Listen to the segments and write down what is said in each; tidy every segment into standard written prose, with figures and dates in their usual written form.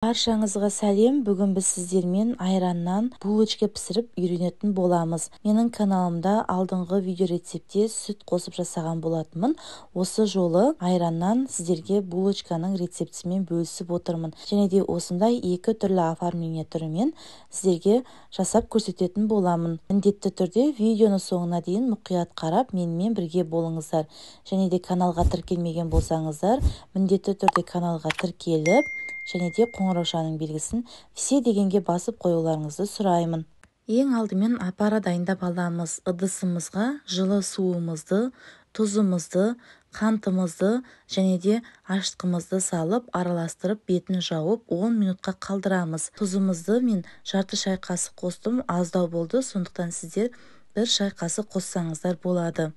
Баршаңызға сәлем! Бүгін біз сіздермен айраннан булочка пісіріп үйренетін боламыз. Менің каналымда алдыңғы видео рецептте сүт қосып жасаған болатынмын. Осы жолы айраннан сіздерге булочканың рецептісімен бөлісіп отырмын. Және де осындай екі түрлі оформление түрімен сіздерге жасап көрсететін боламын. Міндетті түрде видеоны соңына дейін мұқият қарап, менімен бірге болыңыздар. Және де каналға тіркелмеген болсаңыздар, міндетті түрде каналға тіркеліп, және де қоңыраушаның белгісін «Все» дегенге басып қоюларыңызды сұраймын. Ең алдымен опара дайындап аламыз. Ыдысымызға жылы суымызды, тұзымызды, қантымызды және де ашытқымызды салып, араластырып, бетін жауып 10 минутқа қалдырамыз. Тұзымызды мен жарты шай қасық қостым, аздау болды, сондықтан сіздер бір шай қасық қоссаңыздар болады.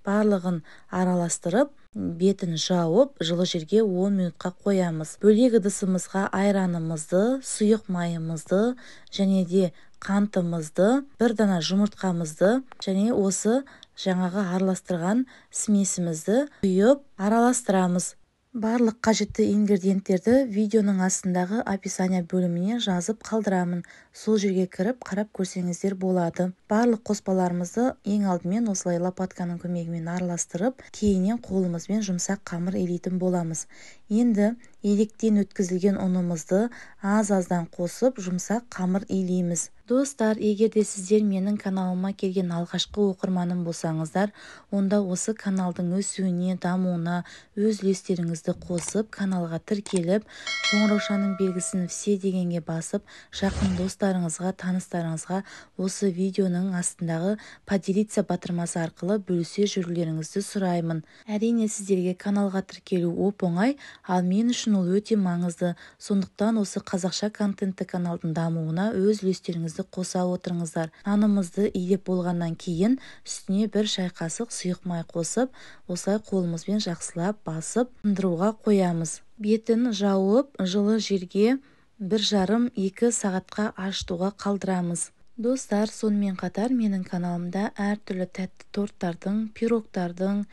Барлығын араластырып, бетін жауып, жылы жерге 10 минутқа қоямыз. Бөлек ыдысымызға айранымызды, сұйық майымызды және де қантымызды, бір дана жұмыртқамызды және осы жаңағы араластырған смесімізді құйып араластырамыз. Барлық қажетті ингредиенттерді видеоның астындағы описание бөліміне жазып қалдырамын. Сол жерге кіріп қарап көрсеңіздер болады. Барлық қоспаларымызды ең алдымен осылай лопатканың көмегімен араластырып, кейіннен қолымызбен жұмсақ қамыр илейтін боламыз. Енді електен өткізілген ұнымызды аз-аздан қосып, жұмсақ қамыр илейміз. Достар, егер де сіздер менің каналыма келген алғашқы оқырманым болсаңыздар, онда осы каналдың өсуіне, дамуына өз үлестеріңізді қосып, каналға тіркеліп, қоңыраушаның белгісін «Все» дегенге басып, жақын достарыңызға, таныстарыңызға осы видеоның астындағы «Поделиться» батырмасы арқылы бөлісе жүрулеріңізді сұраймын. Әрине, сіздерге каналға тіркелу оп-оңай, ал мен үшін ол өте маңызды. Сондықтан осы қазақша контентті каналдың дамуына өз үлестеріңізді қоса отырыңыздар. Нанымызды илеп болғаннан кейін үстіне бір шай қасық сұйық май қосып, осылай қолымызбен жақсылап басып, тындыруға қоямыз. Бетін жауып, жылы жерге 1,5-2 сағатқа ашытуға қалдырамыз. Достар, сонымен қатар менің каналымда әртүрлі тәтті торттардың, пирогтардың,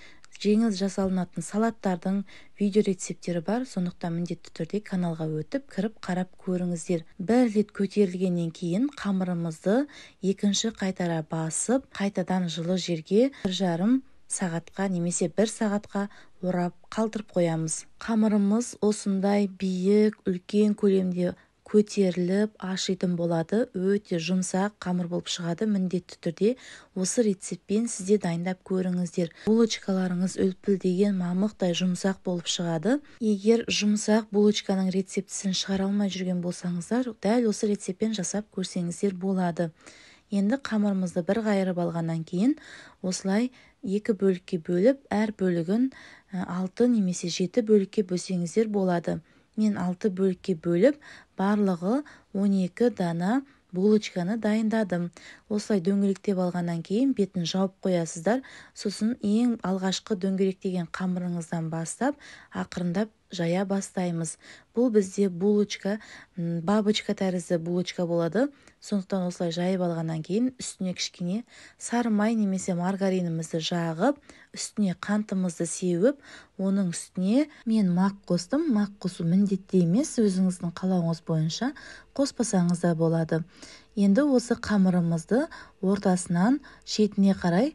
жеңіл жасалынатын салаттардың видео рецепттері бар, сондықтан міндетті түрде каналға өтіп, кіріп қарап көріңіздер. Бір рет көтерілгеннен кейін қамырымызды екінші қайтара басып, қайтадан жылы жерге 1,5 сағатқа немесе 1 сағатқа орап қалдырып қоямыз. Қамырымыз осындай биік, үлкен көлемде көтеріліп ашитын болады. Өте жұмсақ қамыр болып шығады. Міндетті түрде осы рецептпен сізде дайындап көріңіздер. Булочкаларыңыз үлпілдеген мамықтай жұмсақ болып шығады. Егер жұмсақ булочканың рецептісін шығара алмай жүрген болсаңыздар, дәл осы рецептпен жасап көрсеңіздер болады. Енді қамырымызды бір қайырып алғаннан кейін осылай екі бөлікке бөліп, әр бөлігін 6 немесе 7 бөлікке бөлсеңіздер болады. Мен 6 бөлікке бөліп, барлығы 12 дана булочканы дайындадым. Осылай дөңгелектеп алғаннан кейін бетін жауып қоясыздар. Сосын ең алғашқы дөңгелектеген қамырыңыздан бастап, ақырындап жая бастаймыз. Бұл бізде булочка, бабочка тәрізді булочка болады. Сондықтан осылай жайып алғаннан кейін үстіне кішкене сары май немесе маргаринімізді жағып, үстіне қантымызды сеуіп, оның үстіне мен мақ қостым. Мақ қосу міндетті емес, өзіңіздің қалауыңыз бойынша қоспасаңыз да болады. Енді осы қамырымызды ортасынан шетіне қарай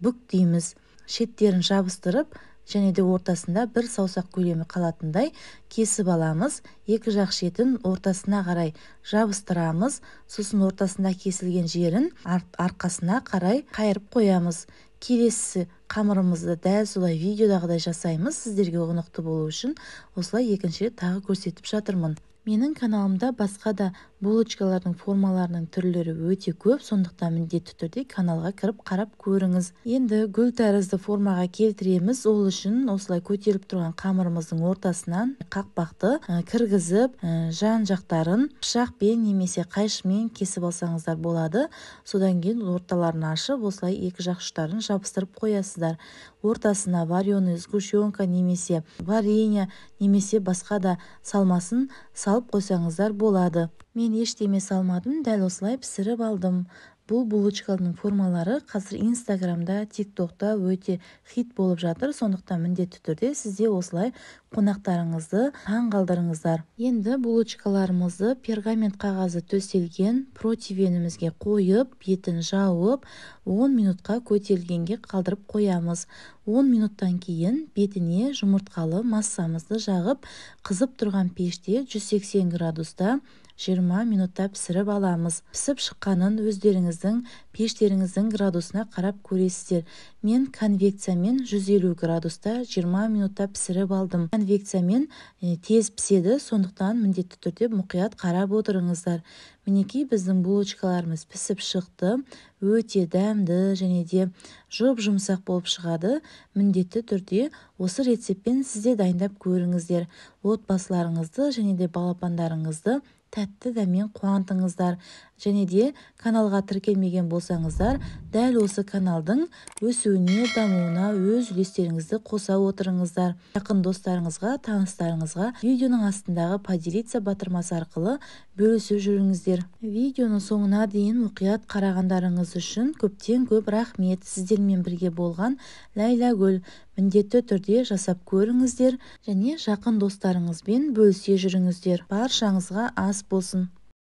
бүктейміз. Шеттерін жабыстырып, және де ортасында бір саусақ көлемі қалатындай кесіп аламыз. Екі жақ шетін ортасына қарай жабыстырамыз. Сосын ортасында кесілген жерін арқасына қарай қайырып қоямыз. Келесі қамырымызды дәл солай видеодағыдай жасаймыз. Сіздерге ұғынықты болу үшін осылай екінші рет тағы көрсетіп жатырмын. Менің каналымда басқа да булочкалардың формаларының түрлері өте көп, сондықтан міндетті түрде каналға кіріп қарап көріңіз. Енді гүл тәрізді формаға келтіреміз. Ол үшін осылай көтеріліп тұрған қамырымыздың ортасынан қақпақты кіргізіп, жан жақтарын пышақпен немесе қайшымен кесіп алсаңыздар болады. Содан кейін орталарын ашып, осылай екі жақ ұштарын жабыстырып қоясыздар. Ортасына вареный сгущенка немесе варенье немесе басқа да салмасын салып қойсаңыздар болады. Мен ештеме салмадым, дәл осылай пісіріп алдым. Бұл булочканың формалары қазір Инстаграмда, ТикТокта өте хит болып жатыр. Сондықтан міндетті түрде сізде осылай қонақтарыңызды таң қалдырыңыздар. Енді булочкаларымызды пергамент қағазы төселген противенімізге қойып, бетін жауып, 10 минутқа көтерілгенге қалдырып қоямыз. 10 минуттан кейін бетіне жұмыртқалы массамызды жағып, қызып тұрған пеште 180 градуста 20 минутта пісіріп аламыз. Пісіп шыққанын өздеріңіздің пештеріңіздің градусына қарап көресіздер. Мен конвекциямен 150 градуста 20 минутта пісіріп алдым. Конвекциямен тез піседі, сондықтан міндетті түрде мұқият қарап отырыңыздар. Мінекей, біздің булочкаларымыз пісіп шықты. Өте дәмді және де жұп-жұмсақ болып шығады. Міндетті түрде осы рецептпен сіз де дайындап көріңіздер. Отбасыларыңызды және де балапандарыңызды тәтті дәммен қуантыңыздар. Және де каналға тіркелмеген болсаңыздар, дәл осы каналдың өсуіне, дамуына өз үлестеріңізді қоса отырыңыздар. Жақын достарыңызға, таныстарыңызға видеоның астындағы поделиться батырмасы арқылы бөлісіп жүріңіздер. Видеоның соңына дейін мұқият қарағандарыңыз үшін көптен көп рахмет. Сіздермен бірге болған Ләйләгүл. Міндетті түрде жасап көріңіздер және жақын достарыңызбен бөлісе жүріңіздер. Баршаңызға ас болсын.